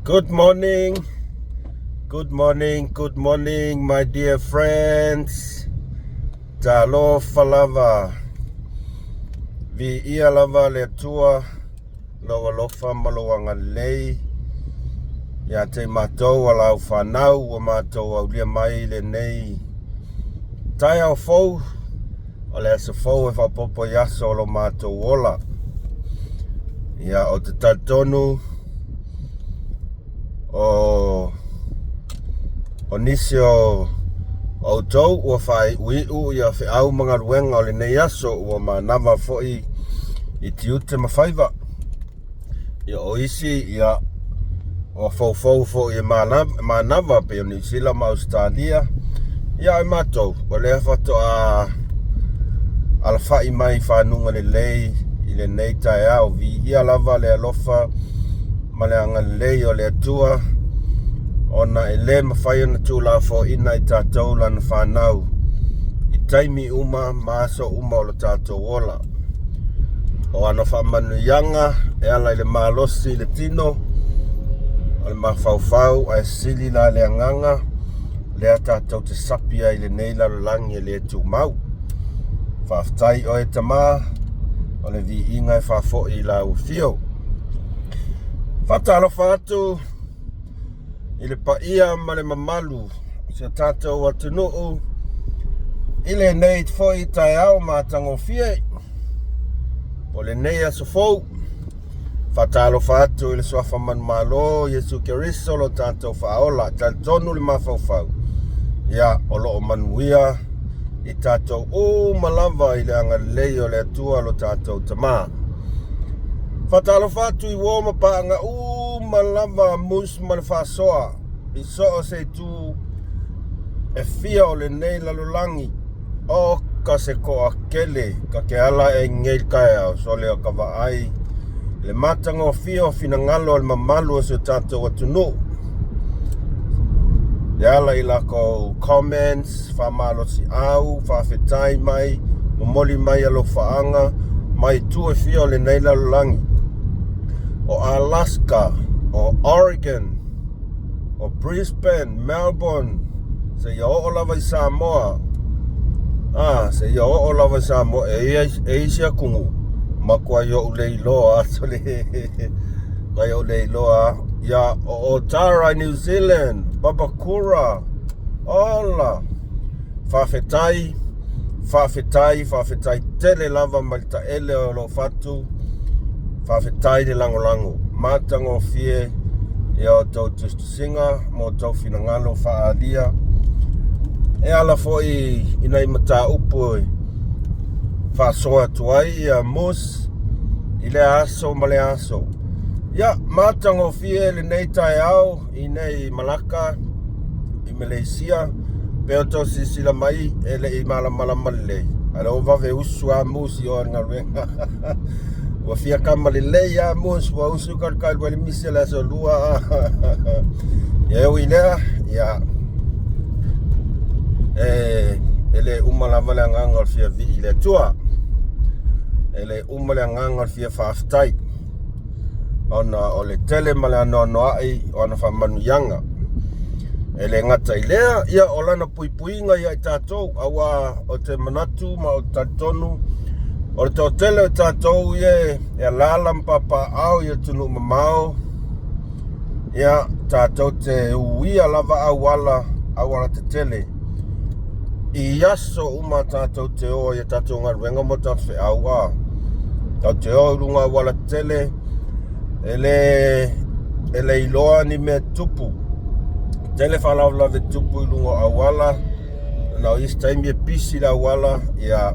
Good morning, good morning, good morning, my dear friends. Talofa lava. Viia lava le Atua, lou alofa ma lou agalelei ia te i matou a lau fanau ua matou aulia mai lenei taeao fou O le aso fou e faaopoopo i aso o lo matou ola. Ia, ou te talitonu o, o nisi o outou ua faaiuiu ia feau ma galuega o lenei aso ua manava foi i tiute ma faiva. Ia, o isi, ia, ua foufou foi e manava pei o Niu Sila ma Ausetalia. Ia, ae matou, o lea faatoa alafai mai i fanuga lelei i lenei taeao. Viia lava le alofa ma le agalelei o le Atua, ona e le mafai ona tuulafoaiina i tatou lana fanau i taimi uma ma aso uma o lo tatou ola. O ana faamanuiaga e ala i le malosi i le tino, o le mafaufau ae sili la le agaga lea tatou te sapi ai i lenei lalolagi e le tumau. Faafetai oe Tama, o le viiga e faafoi i lau afio. Faatalofa atu i le paia ma le mamalu o si o tatou atunuu i lenei foi taeao matagofie o lenei aso fou. Faatalofa atu i le suafa manumalo Iesu Keriso lo tatou faaola. Talitonu le mafaufau, ia o lo o manuia i tatou uma lava i le agalelei o le Atua lo tatou Tama. Faatalofa atu i uo ma paaga uma lava Mus ma le Faasoa i so o se itu e fia o lenei lalolagi. O ka se toatele ka te ala e nei le taeao sole o ka vaai le matagofie o finagalo o le mamalu o si o tatou atunuu e ala i lakou comments, faamalosiau, faafetai mai, momoli mai alofaaga mai itu e fia o lenei lalolagi. O Alaska, o Oregon, o Brisbane, Melbourne, seia oo lava i Samoa. Ah, seia oo lava i Samoa. E i ai e isi atunuu, matuai ou le iloa actually. Matuai ou le iloa. Ia, o Otara i New Zealand, Papakura, ola. Faafetai, faafetai, faafetai tele lava mai le taele o lou fatu. Faafetai le lagolago. Matagofie ia outou tusitusiga ma outou finagalo faaalia e ala foi i nai mataupu e faasoa atu ai ia Mus i lea aso ma lea aso. Ia, matagofie lenei taeao i nei Malaka i Maleisia pe o tou silasila mai e le i malamalama lelei a o lea ua vave usu a Mus i o i le galuega ua fia kama lelei a Mus ua usu kalukalu ai le misi o le aso lua ia e ui lea ia e, e le uma lava le agaga o le fia vii i le Atua e le uma le agaga o le fia faafetai ona o le tele ma le anoanoai o ana faamanuiaga. E le gata i lea, ia o lana puipuiga ia i tatou, aua o te manatu ma o te talitonu, o le toatele o tatou ia e alaala ma papaaao i atunuu mamao, ia tatou te uia lava auala, auala tetele. I aso uma tatou te o ai i a tatou galuega ma tatou feau, a tatou te o i luga auala tetele, e le e le iloa ni mea tupu. Tele faalavelave tupu i luga o auala, na o isi taimi e pisi le auala, ia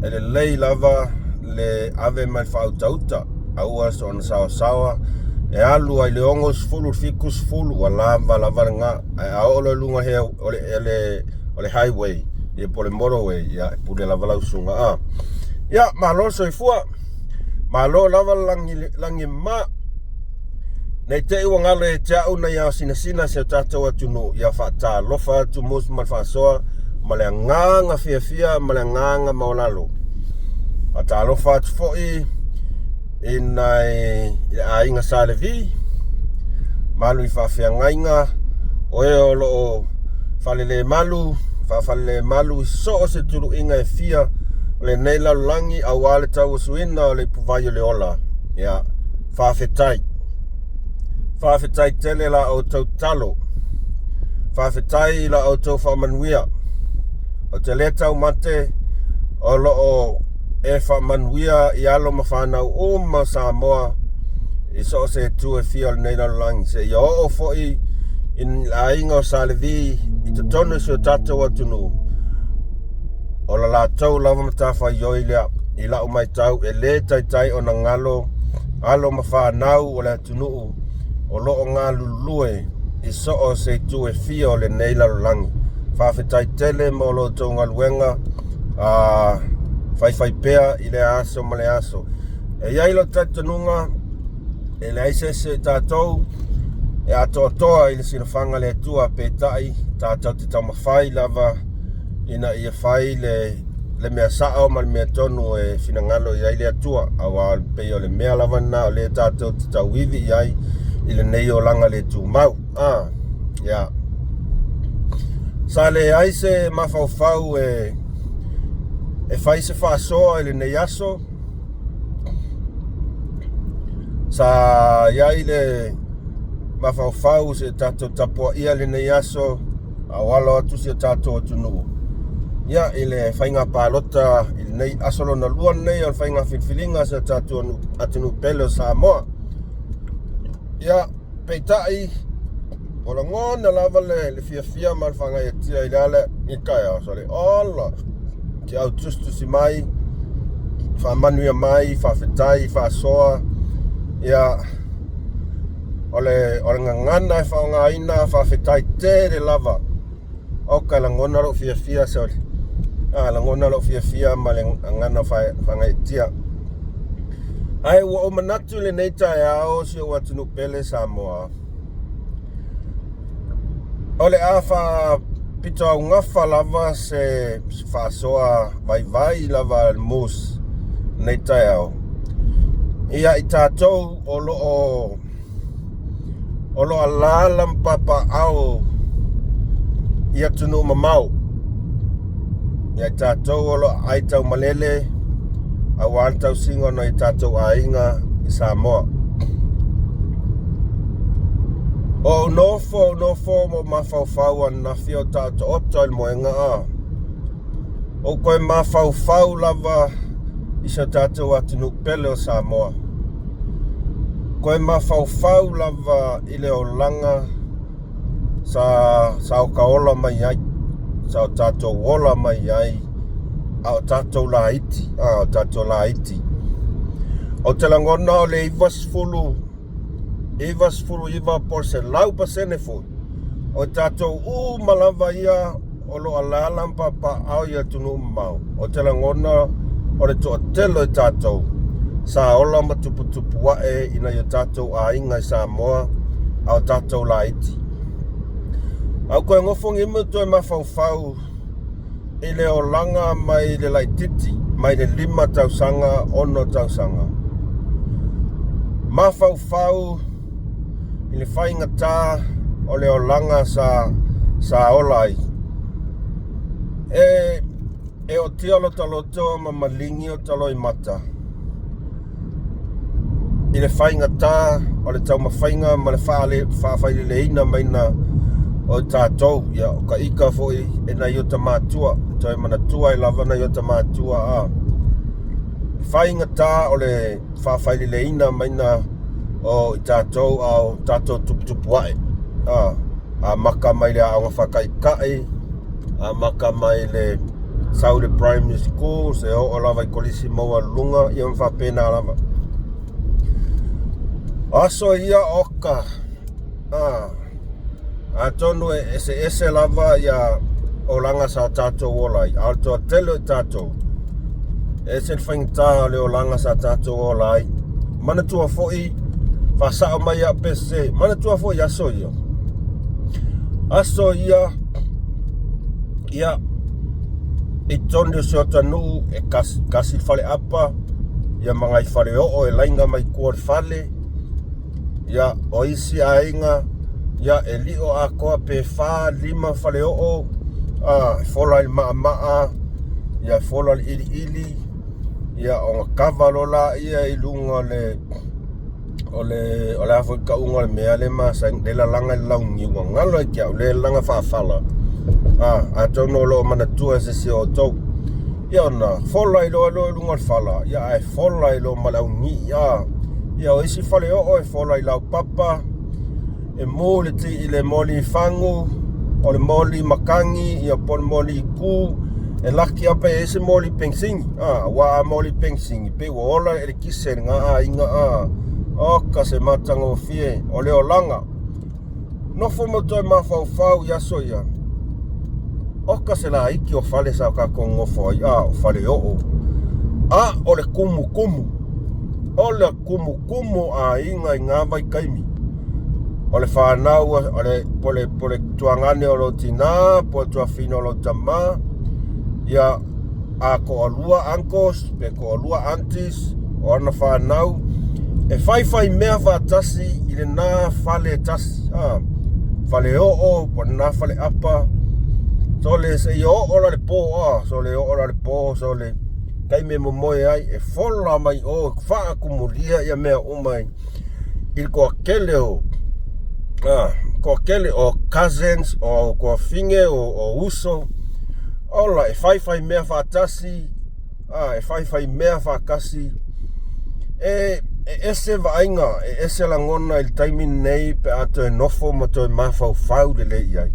e lelei lava le ave mai le faautauta, aua soona saoasaoa e alu ai le 60 70 ua lava lava lena. Ae a oo loa i luga he o le, o le, o le highway ia po o le motorway, ia e pule lava lau susuga a. Ia, malo le soifua. Malo lava le lagi, lagi ma. Nei te i ua galo ia te au nai ao sinasina si o tatou atunuu, ia faatalofa atu Mus ma le faasoa ma le agaga fiafia ma le agaga maualalo. Faatalofa atu foi i nai i le aiga Sa Levi. Malu i faafeagaiga, o e o lo o falelemalu, faafalelemalu i so o se tuluiga e fia o lenei lalolagi aua le tauasuina o le ipuvai o le ola. Ia, faafetai. Faafetai tele la outou tatalo. Faafetai i la outou faamanuia. Ou te le taumate o lo o e faamanuia i alo ma fanau uma o Samoa i so o se itu e fia o lenei lalolagi, seia oo foi i le aiga o Sa Levi i totonu o si o tatou atunuu. O la latou lava matafaioi lea i lau matau e le taitai ona galo alo ma fanau o le atunuu o lo o galulue i so o se itu e fia o lenei lalolagi. Faafetai tele mo lo outou galuega a faifaipea i lea aso ma lea aso. E i ai lou talitonuga e leai se isi o i tatou e atoatoa i le silafaga a le Atua, peitai tatou te taumafai lava ina ia fai le le mea sao ma le mea tonu e finagalo i ai le Atua, aua pei o le mea lava lena o lea tatou te tauivi i ai i lenei olaga le tumau. Ah, yeah. Sa leai se mafaufau e e fai se faasoa i lenei aso. Sa i ai le mafaufau se tatou tapuaia lenei aso a o alo atu si o tatou atunuu ia i le faiga palota i lenei aso lona lua lenei o le faiga filifiliga a si o tatou atunuu pele o Samoa. Ia, peitai, ua lagona lava le, le fiafia ma le faagaeetia i le ala i taeao, sole ola, te au tusitusi mai, faamanuia mai, faafetai, faasoa, ia, o le, o le gagana e faaaogaina, faafetai tele lava. Oka, lagona lou fiafia, sole. A, lagona lou fiafia ma le gagana faagaeetia. Ae ua ou manatu i lenei taeao, si ou atunuu pele Samoa, o le a faapitoaugafa lava se faasoa vaivai lava a le MOS lenei taeao ia i tatou o lo o o lo o alaala ma papaaao i atunuu mamao, ia i tatou o lo o aai taumalele aua le tausiga o nai o tatou aiga i Samoa. O ou nofo, ou nofo ma ou mafaufau ananafi o taotaoto i le moega a. Ou toe mafaufau lava i si o tatou atunuu pele o Samoa. Toe mafaufau lava i le olaga sa sa otaola mai ai, sa o tatou ola mai ai a o tatou laiti, a o tatou laiti. Ou te lagona o le 90 99 po o le 100% foi o tatou uma lava ia o lo o alaala ma papaaao i atunuu mamao, ou te lagona o le toatele o tatou sa ola ma tuputupu ae i nai o tatou aiga i Samoa a o tatou laiti. A ua toe nofo nimo toe mafaufau i le olaga mai le laititi, mai le 5 tausaga, 6 tausaga. Mafaufau i le faigata o le olaga sa, sa ola ai. E, e otia lota loto ma maligi o ta loimata i le faigata o le taumafaiga ma le faafaileleina maina o tatou, ia, o ka ika foi e nai ota matua, e toe manatua ai lava nai ota matua a. Faigata o le faafaileleina maina o i tatou a o tatou tuputupu ae. A, amata mai le aoga faataitai, amata mai le sau i le primary school, se oo lava i kolisi maualuluga, ia ma faapena lava. O aso ia oka, a, atonu e eseese lava ia olaga sa tatou ola ai, a o le toatele o i tatou, e ese le faigata o le olaga sa tatou ola ai. Manatua foi, faasao mai au pe sese, manatua foi aso ia. Aso ia, ia, i totonu o si o ta nuu, e kasi, kasi le faleapa, ia ma nai faleoo e laina mai tua o le fale, ia, o isi aiga, Ia, e lio atoa pe 4, 5 faleoo, a, e fola i le maamaa, ia e fola i le iliili, ia ona kava loa laia i luga o le o le o le a foi tauga o le mea le masani le lalaga i le launiu ua galo ia te au le lalaga faafala a atonu o lo o manatua e se isi o outou ia ona fola ai loa i luga o le fala ia ae fola ai loa ma le aunii a ia o isi faleoo e fola i laupapa e mu le ti i le moli fagu, o le moli matagi, ia po o le moli ku, e laki lava pe i ai se moli penisini. A, aua a moli penisini, pei ua ola le elekise i lena aiga. A, oka se matagofie o le olaga. Nofo ma toe mafaufau i aso ia. Oka se laiti o fale sa tatou nonofo ai, a o fale oo. A o le kumukumu, o le kumukumu o aiga i na vaitaimi. O le fanau, o le, po le, po le tuagane o lou tinā, po le tuafafine o lou tamā, ia, a toalua uncles, pe toalua aunties, o ana fanau, e faifai mea faatasi i lena fale e tasi, a, fale oo, po o lena fale apa, sole seia oo la i le po, a, sole oo la i le po, sole taimi e momoe ai, e fola mai o, e faatumulia ia mea uma i le toatele o a, toatele o cousins, o tuafafine, o uso, ola e faifai mea faatasi, a, e faifai mea faatasi. E, e ese vaaiga, e ese lagona i le taimi lenei pe a toe nofo ma toe mafaufau lelei i ai.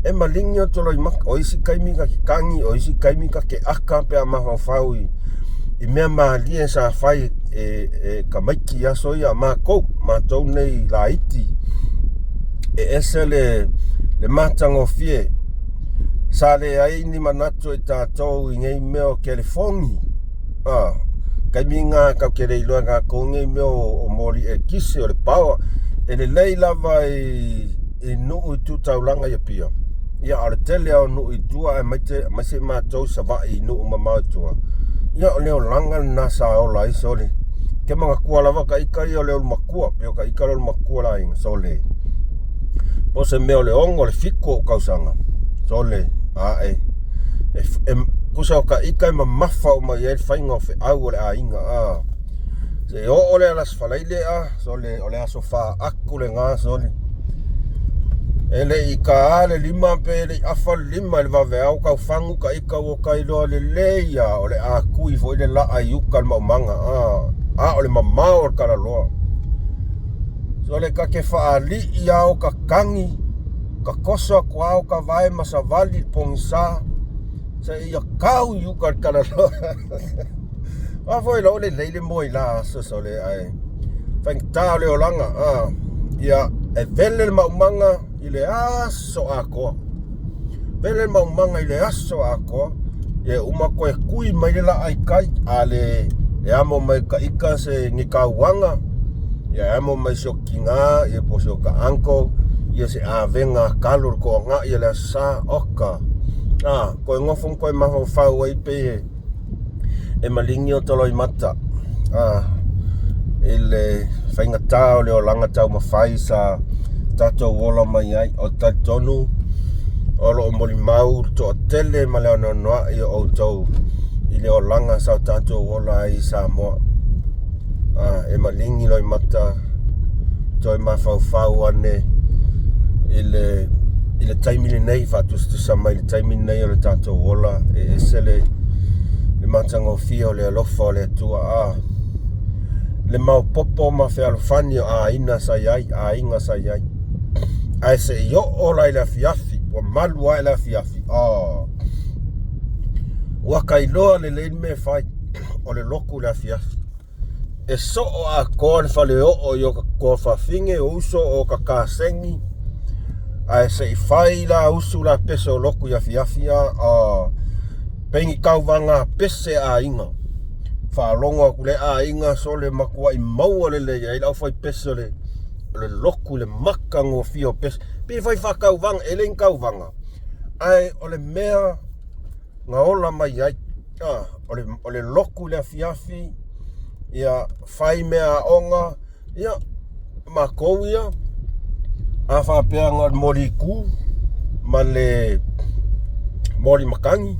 E maligi o toloimaka, o isi taimi ta te tagi, o isi taimi ta te aka pe a mafaufau i, i mea malie sa fai e, e tamaiti i aso ia, matou, matou nei laiti. E ese le, le matagofie. Sa leai ni manatu o i tatou i nei mea o telefoni. A, taimi na tatou te le iloa e tatou nei mea o, o moli elekise, o le power. E lelei lava i, i nuu i tu taulaga i Apia. Ia, a o le tele lava o nuu i tua aemaise, aemaise matou i Savaii i nuu mamao i tua. Ia, o le olaga lena sa ola ai sole. Ke manatua lava ta ita ia o le olomatua, pei o ta ita le olomatua o le aiga, sole. Po o se mea o le 6 o le 7 ou tausaga, sole, ae. E, e, tusa o ta ita e mamafa uma i ai le faiga o feau o le aiga, a. Se oo le Alas Falaile a, sole, o le aso faatu lena, sole. E le i taā le lima pe le i afa le lima i le vaveao tau fagu ta ita ua ta iloa lelei lava o le a tui foi le laa i uka i le maumaga a, a o le mamao o le talaloa. Sole ta te faalii lava o ta tagi, ta toso atu lava o ta vae ma savali i le pogisa seia tau i uka i le talaloa. A foi la o lelei le moe i la aso sole ae faigata o le olaga a ia e vele le maumaga i le aso atoa. Vele le maumaga i le aso atoa ia uma toe tui mai le laa i tai a le e amo mai ka ita se ni tauaga ia e amo mai si o tinā ia po o si o ta uncle ia se avega a talo le toaga'i o le Aso Sa oka a toe nofo ma toe mafaufau ai pei e e maligi o toloimata a i le faigata o le olaga taumafai sa tatou ola mai ai. O te talitonu o lo o molimau le toatele ma le anoanoai o outou i le olaga sa o tatou ola ai i Samoa. A, e maligi loimata toe mafaufau ane i le i le taimi lenei faatusatusa mai le taimi lenei o le tatou ola e ese le le matagofie o le alofa o le Atua a le maopopo ma fealofani o aiga sa i ai aiga sa i ai ae se i oo la i le afiafi ua malu ae le afiafi oh. Ua ka iloa lelei le mea e fai o le lotu i le afiafi E soo atoa le faleoo i o ka tuafafine, o uso o ka kaseni, ae se i fai la usu la pese o lotu i afiafi a, a pei ni tauvaga pese aiga. Faalogo atu le aiga sole matuai maua lelei ai le aufaipese o le, o le lotu i le matagofie o pese. Pei e fai faatauvaga, e le ni tauvaga, ae o le mea na ola mai ai. A, o le, o le lotu i le afiafi, ia, fai mea aoga, ia, matou ia, A faapea na o le moli ku ma le moli matagi,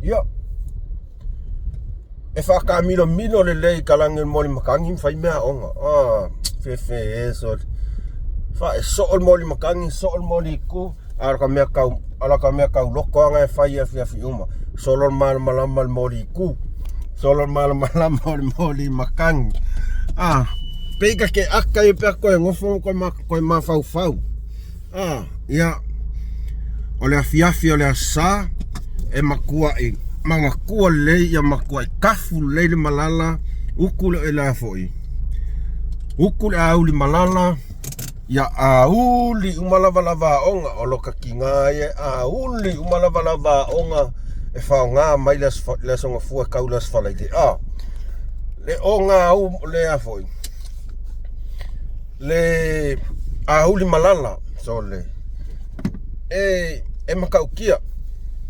ia, e faataamilomilo lelei i kalagi o le moli matagi ma fai meaaoga. A fefe e sole. Fae soo le moli matagi, soo le moli ku, a o ka mea tau o ka mea tauloto lava e fai i afiafi uma. Solo le malamalama o le moli ku, solo le malamalama o le moli matagi. A pei ta te aka ia pe a toe nofo ma toe mafaufau. A ia, o le afiafi o le Aso Sa e matuai manatua lelei ia matuai tafu lelei le malala, utu le la foi, utu le auli malala, ia auli uma lavalava aoga o lo ta tiga ia e auli uma lavalava aoga e faaaoga mai le Aso Gafua e tau i le Aso Faraile. A le oga au lea foi le auli malala sole e matautia,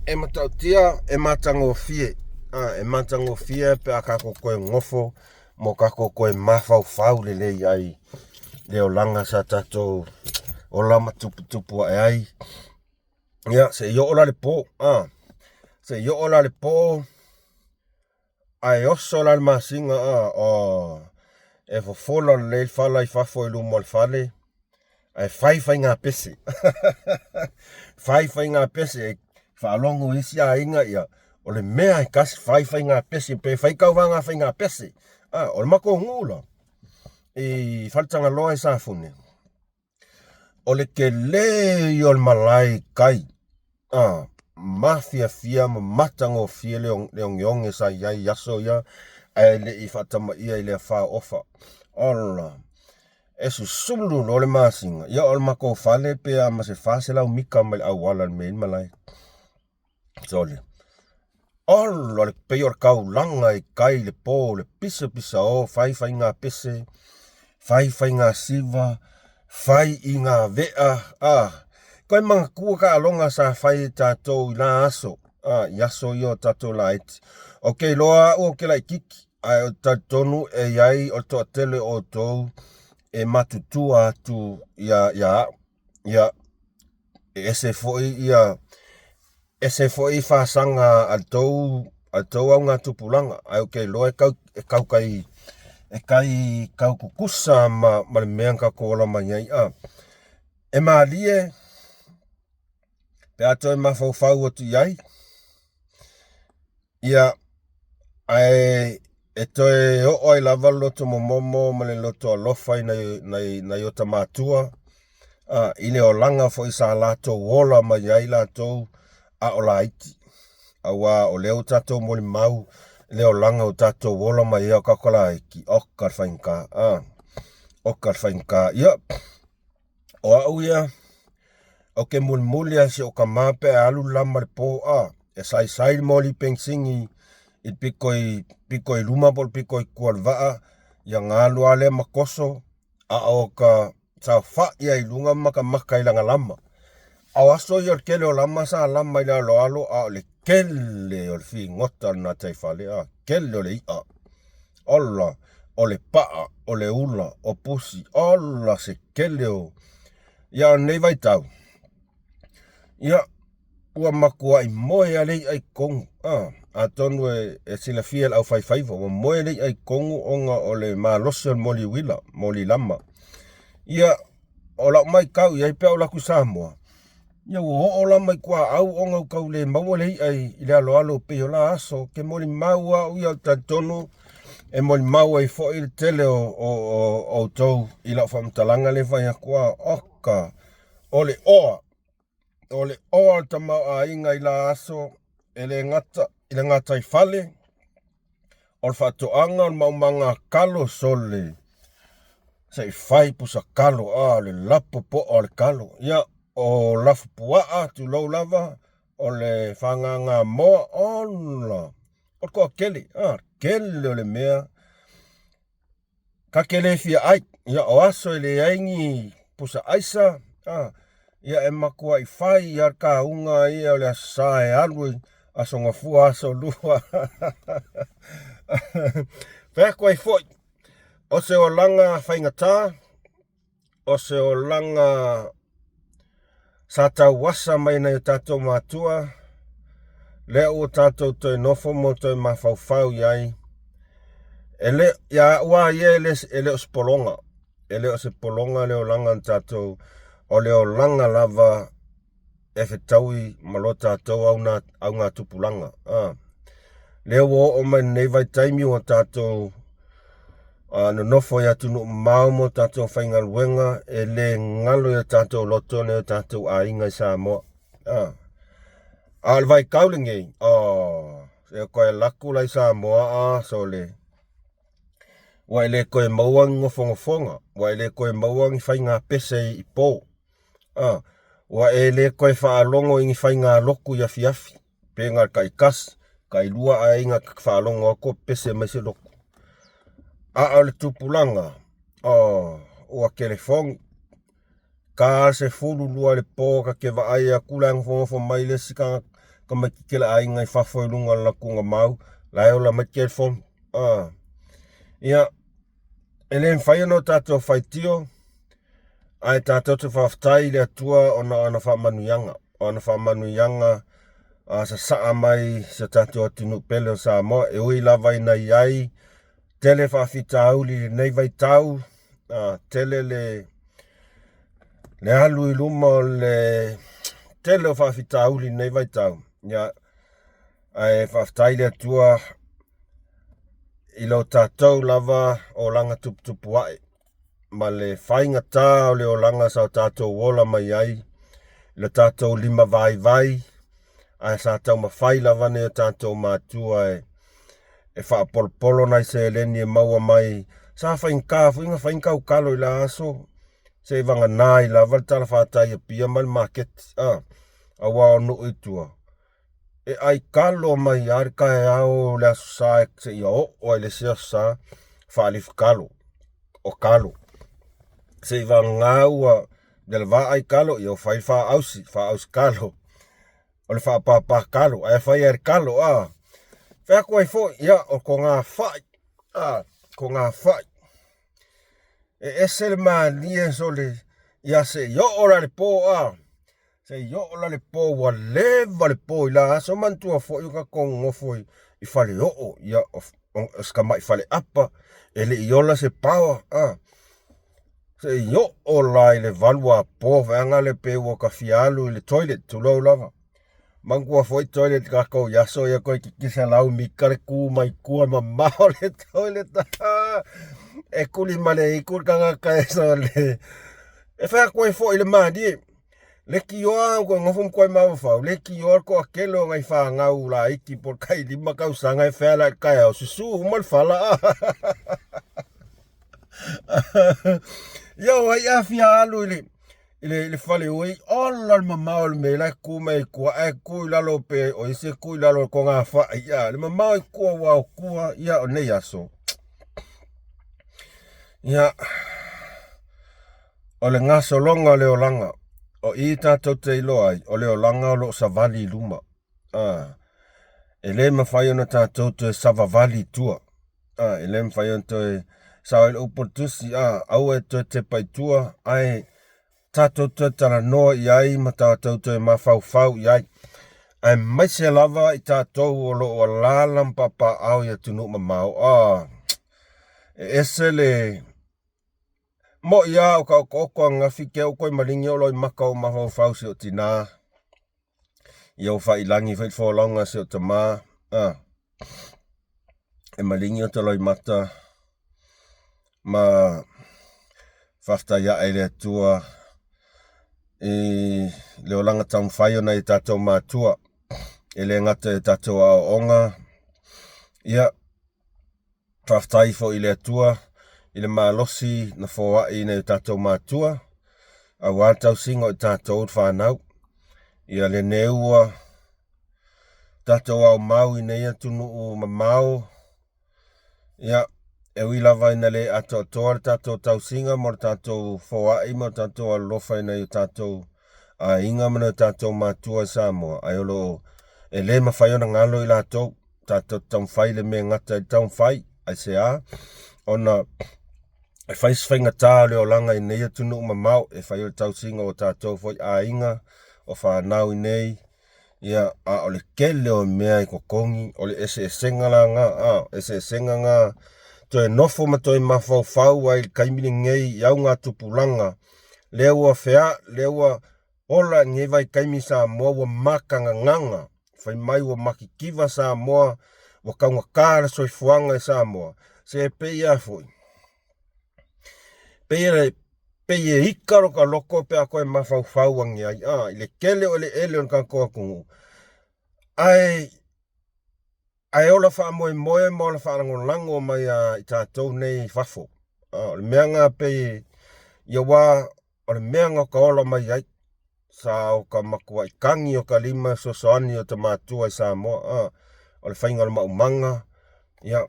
e matautia, e matagofie, a e matagofie pe a tatou toe nofo mo tatou toe mafaufau lelei ai le olaga sa tatou ola ma tuputupu ae ai. Ia se i oo la le po, a se i oo la le po ae oso la le masina, a o e fofola lelei le fala i fafo i luma o le fale ae fai faiga pese. Fai faiga pese e faalogo isi aiga ia o le mea e tasi fai faiga pese pe fai tauvaga faiga pese. A o le matou nuu la i Faletagaloa i Safune, o le tele ia o le malae i tai, a mafiafia ma matagofie le ogeoge sa i ai i aso ia ae le i faatamaia i le afa o Ofa. Ola e susulu loa le masina, ia o le matou fale pe a ma se 400 mita mai le auala i le mea e i ai le malae. Sole. Ola le pei o le taulaga i tai i le po, le pisapisa o, fai faiga pese, fai faiga siva, fai i ngā vea, a koe manatua taaloga sa fai e tatou i la aso, a i aso ia o tatou laiti. Ou te iloa au ou te laitiiti, ae ou te talitonu e i ai o le toatele o outou e matutua atu ia ia au. Ia, e ese foi ia ese foi fasaga a le tou augatupulaga, ae ou te iloa e tau e tau tai e tai tau tutusa ma le mea na tatou ola mai ai. A e malie pe a toe mafaufau atu i ai, ia, ae e toe oo ai lava le loto momomo ma le loto alofa i nai o ta matua, a, i le olaga foi sa latou ola mai ai latou a o laiti. Auā o lea ua tatou molimau le olaga ua tatou ola mai ai o tatou laiti, oka le faigata, a, oka le faigata. Ia, o au ia, ou te mulimuli lava i si ou tama pe a alu le lama i le po, a, e saisai le moli penisini i le pito i pito i luma po o le pito i tua o le vaa, ia ona alu lava lea ma toso, a o ka saofai ai i luga ma matamata i lana lama. A o aso ia o le tele o lama sa lama i le aloalo, a o le tele o le figota o le gataifale, a, tele o le i'a. Ola, o le paa, o le ula, o pusi, ola se tele o. Ia o lenei vaitau, ia, ua matuai moe lava le i'a i totonu. A, atonu e silafia e le aufaifaiva, ua moe le i'a i totonu ona o le malosi o le moli uila, moli lama. Ia, o lau matau i ai pe a ou alu atu i Samoa, ia ua oo la mai tuaau ona ua tau le maua le i'a i le aloalo pei o la aso. Ou te molimau au ia, ou te talitonu e molimau ai foi le tele o outou i lau faamatalaga lea e fai atu, a oka o le oa, o le oa o le tamaoaiga i la aso e le gata i le gataifale, o le faatoaga, o le maumaga talo, sole se i fai pusa talo, a o le lapo poa o le talo, ia o lafupuaa tulou lava, o le fagagamoa, ola o le toatele, a tele o le mea ta te le fia ai. Ia o aso e leai ni pusa aisa, a ia e matuai fai lava le tauga ia o le Aso Sa e alu i Aso Gafua, Aso Lua. Fai atu ai foi, o se olaga faigata. O se olaga sa tauasa mai nai o tatou matua, lea ua tatou toe nofo ma toe mafaufau i ai. E le, ia au lava ia e le, e le o se pologa. E le o se pologa le olaga na tatou, o le olaga lava e fetaui ma lo tatou augatupulaga. Lea ua oo mai lenei vaitaimi ua tatou nonofo i atunuu mamao mo tatou faigaluega, e le galo i tatou loto nai o tatou aiga i Samoa. A o le vaitau lenei, oh, e toe alu atu la i Samoa, a sole, ua e le toe maua ni nofonofoga, ua e le toe maua ni faiga pese i po. Ua e le toe faalogo i ni faigalotu i afiafi, pe na o le taitasi, tailua aiga ta te faalogo atu o pepese mai se lotu. A o le tupulaga, oh, ua telefoni, ta le 12 i le po ta te vaai atu la e nofonofo mai le isi tagata tamaitiiti a le aiga i fafo i luga o le latou gamau, la e ola mai le telefoni. Ia, e le mafai ona o tatou faitio, ae tatou te faafetai i le Atua ona o ana faamanuiaga, o ana faamanuiaga a sasaa mai si o tatou atunuu pele o Samoa, e ui lava ina i ai tele faafitauli i lenei vaitau, tele le alu i luma o le tele o faafitauli i lenei vaitau, ia, ae faafetai i le Atua i lo tatou lava olaga tuputupu ae ma le faigata o le olaga sa o tatou ola mai ai, lo tatou lima vaivai, ae sa taumafai lava nai o tatou matua e faapolopolo nai seleni e maua mai. Sa faigata foi ona fai ni tautalo i la aso, seia vagana ai lava le talafatai i Apia ma le maketi, aua o nuu i tua, e ai talo mai lava le taeao o le Aso Sa seia oo ai i le isi Aso Sa, faalifu talo, o talo. Seia vagana ua leva ai talo, ia ua fai le faaausi, faaausi talo, o le faapapa talo, ae fai lava i le talo, a. Fai atu ai foi, ia, o togafai, a, togafai. E ese le malie sole, ia se i oo la le po, a. Se i oo la le po, ua leva le po i la aso, manatua foi o tatou nonofo i faleoo, ia, o si tamai faleapa, e le i ola se power, a. Se i oo la i le 8 apo, vaega lea pe ua ta fia alu i le toilet, tulou lava. Manatua foi toilet tatou i aso ia toeitiiti 100 mita le tu mai tua mamao le toilet. E tuli ma le itu le tagata e sole. E fai atu ai foi le malie. Leitioa ua nofo ma tuai mafaufau, leitioa le toatele o nai fanau laiti po o le tai 5 tausaga e feala i le taeao, susu uma le fala. Ia o ai a fia alu i le fale ui, ola le mamao o le mea la e tu mai i tua, ae tu i lalo pe o isi e tu i lalo o le togafai, ia, le mamao i tua ua o tua, ia, o nei aso. Ia, o le gasologa o le olaga, o i tatou te iloa ai, o le olaga o lo o savali i luma. E le mafai ona tatou toe savavali i tua. E le mafai ona toe sao ai le upu o le tusi, aua e toe tepa i tua, ae tatou toe talanoa i ai ma tatou toe mafaufau i ai. Aemaise lava i tatou o lo o alaala ma papaaao i atunuu mamao. E ese le mo'i lava o ka otooto ananafi te au toe maligi o loimata o mafaufau si o tina. Ia ua failagi foi le folauga a si o tamā. E maligi o ta loimata ma faafetai ae i le Atua i le olaga taumafai o nai o tatou matua. E le gata i o tatou aoaoga, ia, faafetai foi i le Atua i le malosi na foai i nai o tatou matua, aua le tausiga o i tatou le fanau. Ia lenei ua tatou aumau i nei atunuu mamao, ia, e ui lava ina le atoatoa le tatou tausiga mo le tatou foai ma le tatou alolofa i nai o tatou aiga ma nai o tatou matua i Samoa, ae o lo o e le mafai ona galo i latou. Tatou te taumafai le mea e gata i le taumafai, aisea? Ona E fai se faigata o le olaga i nei atunuu mamao, e fai o le tausiga o tatou foi aiga, o fanau i nei, ia, a o le tele o mea e totogi, o le eseesega la na, a, eseesega na, toe nofo ma toe mafaufau ai i le taimi lenei i augatupulaga, lea ua fea, lea ua ola i lenei vaitaimi Samoa ua matagagaga, fai mai ua matitiva Samoa, ua taugata le soifuaga i Samoa, se pei lava foi, pei pei e ika lota loto pe a toe mafaufau ane ai, a, i le tele o eleele o le tatou atunuu, ae ae ola faamoemoe ma ola faalagolago mai ia i tatou nei i fafo. A, o le mea lena pei, ia aua o le mea na ota ola mai ai, sa o ta matuai tagi o ta lima e fesoasoani i o ta matua i Samoa, a, o le faiga o le maumaga, ia,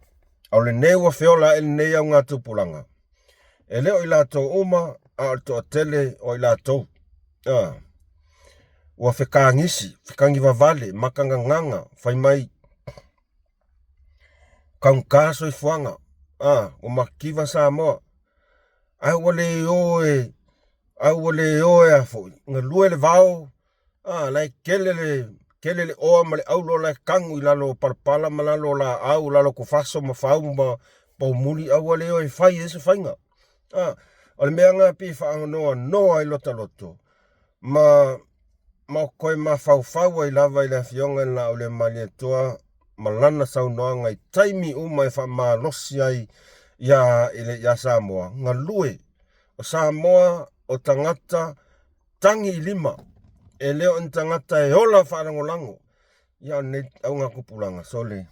a o lenei ua feola ae lenei augatupulaga, e le o i latou uma, a o le toatele o i latou, a, ua fetagisi, fetagivavale, matagagaga, fai mai, taugata soifuaga, a, ua matitiva Samoa, ae ua le o e, ae ua le o e a foi, galue le vao, a, la e tele le tele le oa ma le aulo la e tanu i lalo o palapala ma lalo o laau, lalo o tofaso ma fau ma poumuli, ae ua le o e fai ai se faiga. A, o le mea lena e pei e faanoanoa ai lota loto, ma ma toe mafaufau ai lava i le Afioga i le Laauliamalietua ma lana saunoaga i taimi uma e faamalosi ai ia ia Samoa, galue. O Samoa o tagata tagi i lima, e le o ni tagata e ola faalagolago. Ia o lenei augatupulaga, sole,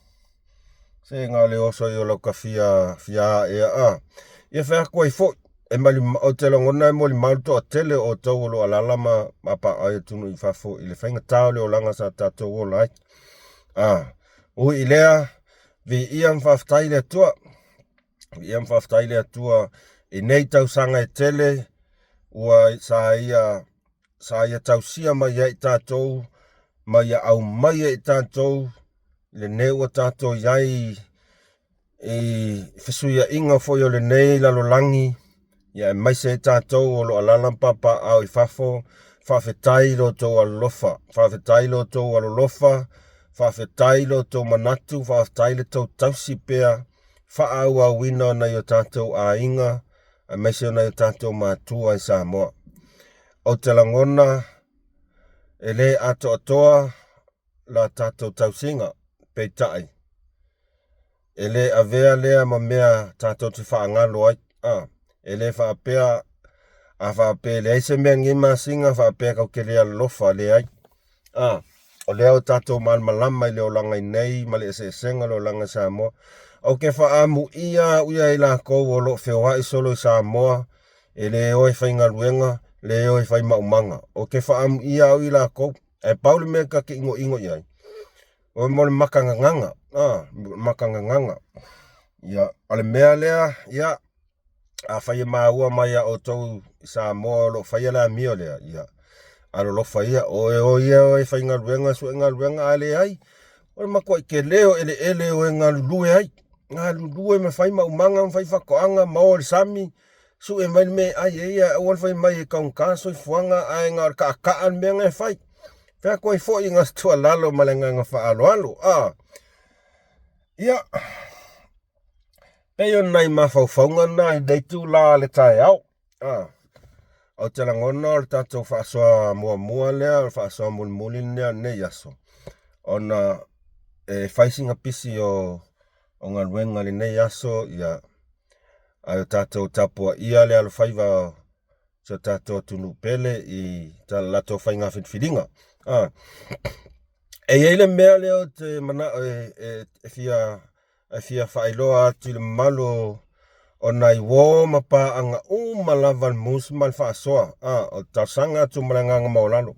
se na o le oso i o lau fia fia ae a. Ia fai atu ai foi, e mali, ou te lagona e molimau le toatele o outou o lo o alaala ma papaaao i atunuu i fafo i le faigata o le olaga sa tatou ola ai. A, ui i lea, viia ma faafetai i le Atua. Viia ma faafetai i le Atua i nei tausaga e tele ua sa ia sa ia tausia mai ai i tatou ma ia aumai ai i tatou lenei ua tatou i ai i fesuiaiga foi o lenei lalolagi, ia aemaise ai tatou o lo o alaala ma papaaao i fafo. Faafetai i lo outou alolofa, faafetai i lo outou alolofa, faafetai i lo outou manatu, faafetai le tou tausi pea faaauauina o nai o tatou aiga, aemaise o nai o tatou matua i Samoa. Ou te lagona e le atoatoa la tatou tausiga, peitai, e le avea lea ma mea tatou te faagalo ai. A, e le faapea a faapea e leai se mea i lenei masina faapea tatou te le alolofa, leai. A, o lea ua tatou malamalama i le olaga i nei ma le eseesega o le olaga i Samoa. Ou te faaamuia au ia i latou o lo o feoai solo i Samoa, e le o e faigaluega, le o e fai maumaga. Ou te faaamuia au i latou, ae pau le mea ta te igoigo i ai, o mo le makagagaga, a, makagagaga. Ia, o le mea lea, ia, afai e maua mai ia outou i Samoa o lo o faia le amio lea, ia, alolofa ia, o e o ia o e faigaluega, sue galuega, a leai, o le matuai tele o eleele o e galulue ai, galulue ma fai maumaga ma fai faatoaga ma o i le sami, sue mai le mea e ai ai, ae aua le fai mai e taugata le soifuaga, ae na o le taataa le mea na e fai. Fai atu ai foi na se tuualalo ma le agaga faaaloalo. A, ia, pei o nai mafaufauga na i lenei itula o le taeao. A, ou te lagona o le tatou faasoa muamua lea, o le faasoa mulimuli lenei o lenei aso, ona e fai sina pisi o galuega i lenei aso, ia, ae o tatou tapuaia le alofaiva o si o tatou atunuu pele i ta latou faiga filifiliga. A, e i ai le mea lea ou te manao e, e, e fia e fia faailoa atu i le mamalu o, o nai uo ma paaga uma lava le mus ma le faasoa. A, o le talosaga atu ma le agaga maualalo.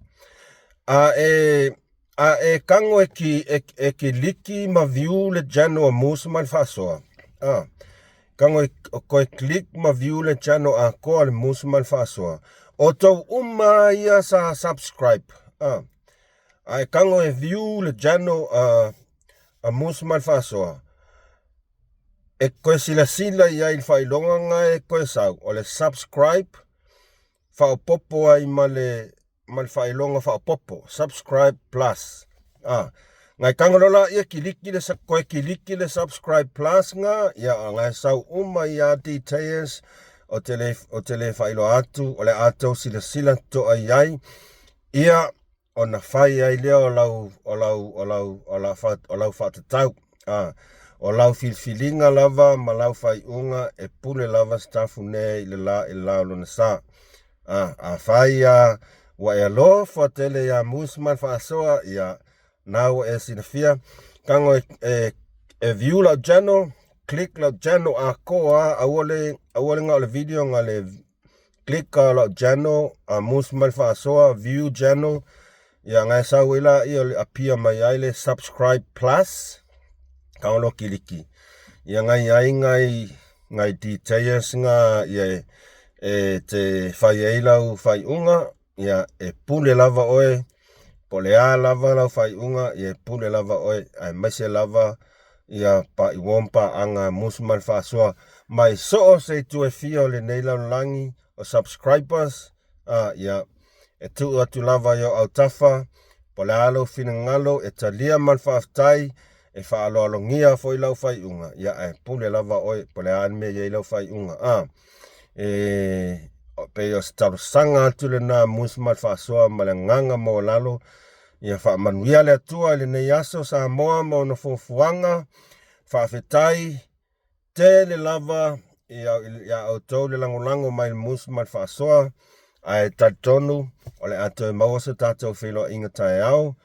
A e A e tago e, ki, e, e kiliki ma view le channel a Moose ma le faasoa. A, tago e, o e click ma view le channel atoa le Moose ma le faasoa. O tou uma ia sa subscribe. A, a e tago e view le channel a, a Moose ma le faasoa. E koe silasila i ai i le faailoga nga e koe sau, o le subscribe faaopoopo ai ma le ma le faailoga faaopoopo, subscribe plus. A, ngai tago loa laia kiliki le koe kiliki le subscribe plus nga, ia ngai sau uma i a details o te le o te le faailoa atu, o le a tou silasila totoa i ai, ia ona fai ai lea o lau o lau o lau o lau o lau faatatau. A, o lau filifiliga lava ma lau faaiuga e pule lava Sitafune i le la i le la o lona sa. A, afai a ua e alofa tele iā Musa ma le faasoa, ia, na ua e silafia, tago e, e, e view lau channel, click lau channel atoa, aua le, aua le na o le video na le click lau channel, a Musa ma le faasoa, view channel, ia ngai sau ai laia o le appear mai ai le subscribe plus, tago loa kiliki. Ia ngai ai ngai ngai details nga ia e, e te fai ai lau faaiuga, ia e pule lava oe, po o le a lava lau faaiuga, ia e pule lava oe, aemaise lava ia pa i uo ma paaga musu ma le faasoa mai so o se itu e fia o lenei lalolagi o subscribers, a ia e tuu atu lava i ou autafa, po o le a lou finagalo e talia ma le faafetai, e faaaloalogia foi lau faaiuga, ia ae pule lava oe po o le a le mea e i ai lau faaiuga. A e pei o se talosaga atu lena musu ma le faasoa ma le agaga maualalo, ia faamanuia le Atua i lenei aso Samoa ma ona fuafuaga. Faafetai tele lava iā outou le lagolago mai i le musu ma le faasoa, ae talitonu o le a toe maua se tatou feiloaiga taeao.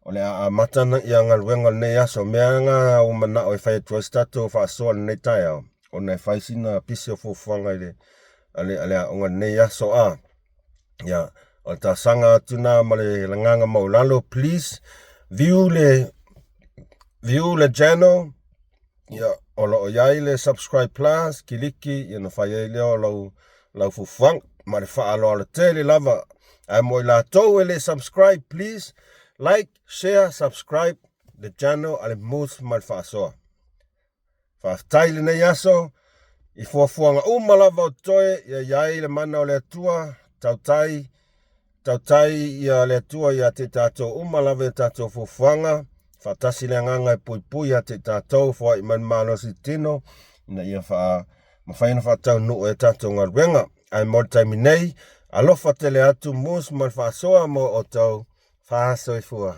O le a amata ia galuega o lenei aso. O mea na ua manao e fai atu ai se tatou faasoa i lenei taeao, ona e fai sina pisi o fuafuaga i le a le, a le aoga i lenei aso. A ia, o le talosaga atu na ma le agaga maualalo, please view le view le channel. Ia, o lo o i ai le subscribe plus, kiliki, ia na fai ai lea o lau, lau fuafuaga ma le faaaloalo tele lava. Ae mo i latou e le subscribe, please like, share, subscribe le channel a le Moose ma le Faasoa. Faafetai i lenei aso, i fuafuaga uma lava o totoe, ia i ai le mana o le Atua, tautai, Tautai ia le Atua ia te tatou uma lava i tatou fuafuaga, faatasi le agaga e puipui ia te tatou, foai mai le malosi tino, ina ia faa mafai ona faataunuu ai tatou galuega. Ae mo le taimi nei, alofa tele atu Moose ma le faasoa mo outou. Faasoifua.